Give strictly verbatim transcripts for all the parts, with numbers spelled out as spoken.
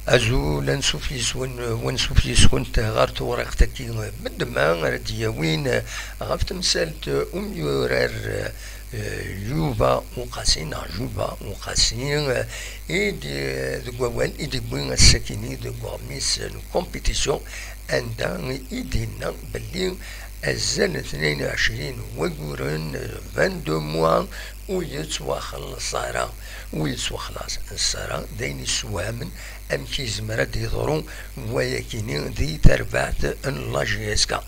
Azul, ansuf yis-wen, wansuf yis-kent ɣer tewriqt-agi n ddemma ara d-yawin ɣef temsalt umyurar, eh, Yuba Uqasi, neɣ Juba Uqasi, eh, i d-, deg wawal i d-yewwi ass-akini deg uɣmis n compétition, anda i d-yenna belli azal n tnayen u ɛecrin wayyuren, vingt-deux mois, ur yettwaxelleṣ ara. Ur yettwaxelleṣ ara, d ayen yessewhamen amek yezmer ad d-yeḍru wayakini di terbaɛt n la J S K.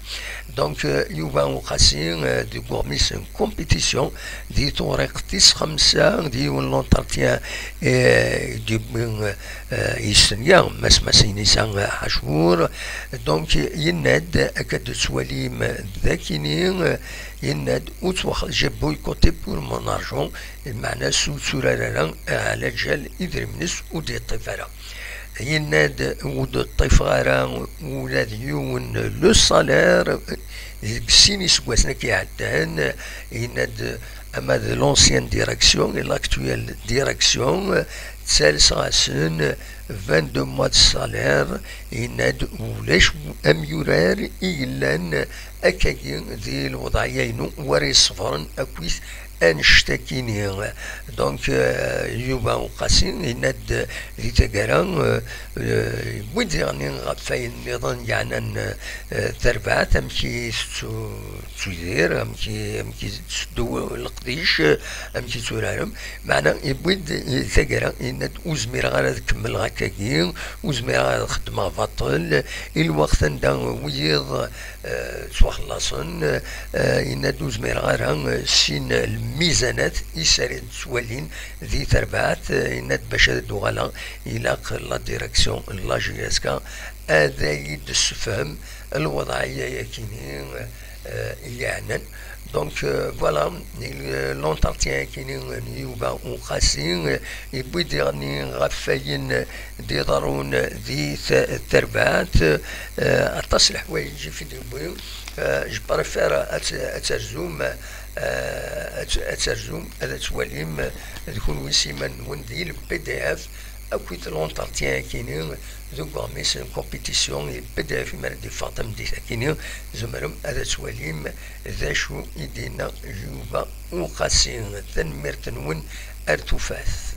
Donc, euh, Yuba Uqasi, euh, deg uɣmis n compétition, di tewriqt tis xemsa, di yiwen n l'entretien, euh, i d-yewwi, euh, yessenya Mass Masinisa Ḥacur. Donc, yenna-d, akka d-tettwalim d akini, euh, yenna-d, ur ttwax-, j'ai boycotté pour mon argent, lmeɛna s ur tturar ara, ɛla ǧal idrimen-is ur d-yeṭṭif ara. Yenna-d, ur d-ṭṭifeɣ ara ula d yiwen le salaire deg sin iseggasen akka iɛeddan. Yenna-d, ama d l'ancienne direction et l'actuelle direction, ttalseɣ-asen vingt-deux mois de salaire. Yenna-d, ulac amyurar i yellan akkagi di lewḍeɛya-inu, war iṣebren akkit annect-akini. Donc, euh, Yuba Uqasi yenna-d di taggara, euh, euh, yewwi-d diɣen ɣef wayen nniḍen yeɛnan, euh, tarbaɛt, amek i tettu-, tettudir, amek i, amek i tetteddu leqdic, amek i tturarem. Meɛna, yewwi-d i taggara, yenna-d, ur zmireɣ ara ad kemmleɣ akkagi, ur zmireɣ ara ad xeddmeɣ baṭel, i lweqt anda wiyiḍ, eh, ttwaxellaṣen, eh, yenna-d, ur zmireɣ ara, eh, sin lmizanat i s ara d-ttwalin di terbaɛt, eh, yenna-d, bac ad d-uɣaleɣ, ilaq la direction n la J S K ad iyi-d-tessefhem lweḍɛiya-yakini, eh, i yeɛnan. Donc, euh, voilà, il-, l'entretien-yakini n Yuba Uqasi, euh, yewwi-d diɣen ɣef wayen d-iḍerrun di t-, terbaɛt, euh, aṭas n leḥwayeǧ i d-yewwi. Euh, je préfère ad t-, ad terzum, euh, ad t-, ad terzum, ad twalim, euh, d kunwi s iman-nwen di le P D F, akkit l'entretien-yakini deg uɣmis n compétition, P D F, mi ara d-iffeɣ tameddit-akini, tzemrem ad twalim d acu i d-yenna Yuba Uqasi. Tanemmirt-nwen, ar tufat.